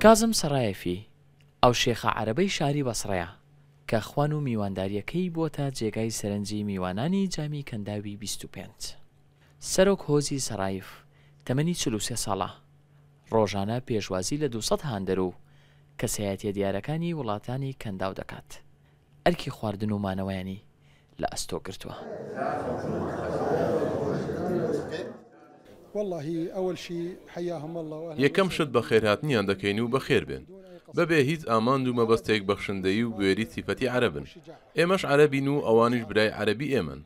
کازم سەرایەفی، ئەو شێخە عەرەبەی شاری بەسڕەیە کە خوان و میواندارییەکەی بووەتە جێگای سەرنجی میوانانی جامی کەنداوی 25. سەرۆک هۆزی سەرایف تەمەنی 43 ساڵە، ڕۆژانە پێشوازی لە 200 هاندەر و کەسایەتییە دیارەکانی وڵاتانی کەنداو دەکات. ئەرکی خواردن و مانەوەیانی لە ئەستۆ گرتووە. یەکەم شت بەخێرهاتنیان دەکەین و بەخێربێن. بەبێ هیچ ئامانج و مەبەستێک بەخشندەیی و بوێری سیفەتی عەرەبن. ئێمەش عەرەبین و ئەوانیش برای عەرەبی ئێمەن.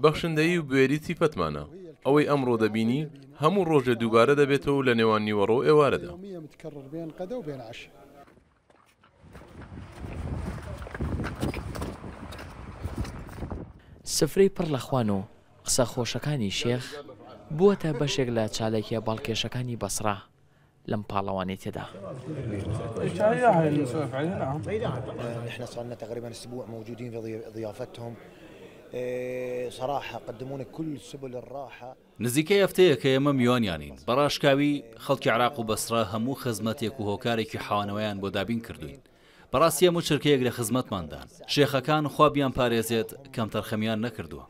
بەخشندەیی و بوێری سیفەتمانە. ئەوەی ئەمڕۆ دەبینی، هەموو ڕۆژێ دووبارە دەبێتەوە و لە نێوان نیوەڕۆ و ئێوارەدا. سفرەی پڕ لە خوان و قسە خۆشەکانی شێخ بووەتە بەشێک لە چالاکییە باڵکێشەکانی بەسڕە لەم پاڵەوانێتیەدا. نزیکەی هەفتەیەکە ئێمە میوانیانین، بە ڕاشکاوی خەڵکی عێراق و بەسڕە هەموو خزمەتێک و هۆکارێکی حەوانەوەیان بۆ دابین کردووین. بەڕاستی هەموو چرکەیەک لە خزمەتماندان. شێخەکان خوا بیانپارێزێت کەمتەرخەمیان نەکردووە.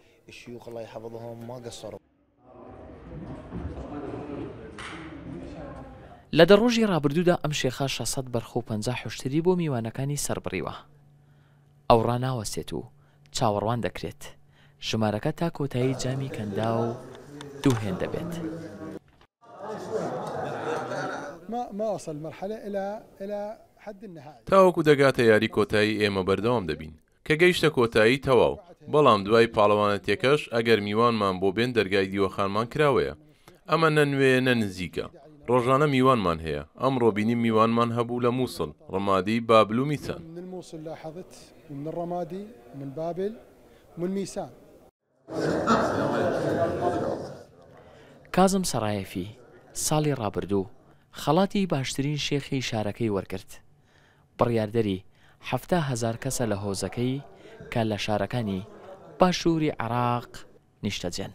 لە دە ڕۆژی ڕابردوودا ئەم شێخە 600 بەرخ و 50 حوشتری بۆ میوانەکانی سەربڕیوە. ئەو ڕاناوەستێت و چاوەڕوان دەکرێت ژمارەکە تا کۆتایی جامی کەنداو دوو هێندە بێت. تاوەکو دەگاتە یاری کۆتایی ئێمە بەردەوام دەبین. کە گەیشتە کۆتایی تەواو، بەڵام دوای پاڵەوانێتیەکەش ئەگەر میوانمان بۆ بێن دەرگای دیوەخانمان کراوەیە. ئەمە نە نوێیە نە نزیکە. ڕۆژانە میوانمان هەیە. ئەمڕۆ بینیم میوانمان هەبوو لە موسڵ، ڕمادی، بابل و میسان. کازم سەرایەفی، ساڵی ڕابردوو خەڵاتی باشترین شێخی شارەکەی وەرگرت. بڕیاردەری 70,000 کەسە لە هۆزەکەی کە لە شارەکانی باشووری عێراق نیشتەجێن.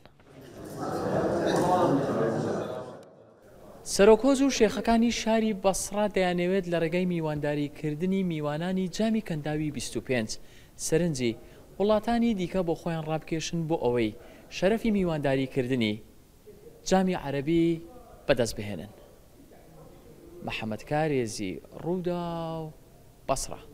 سەرۆک هۆز و شێخەکانی شاری بەسڕە دەیانەوێت لە ڕێگای میوانداری کردنی میوانانی جامی کەنداوی 25 سەرنجی وڵاتانی دیکە بۆ خۆیان ڕابکێشن بۆ ئەوەی شەرەفی میوانداری کردنی جامی عەرەبی بەدەست بهێنن. محەمەد کارێزی، ڕووداو، بەسڕە.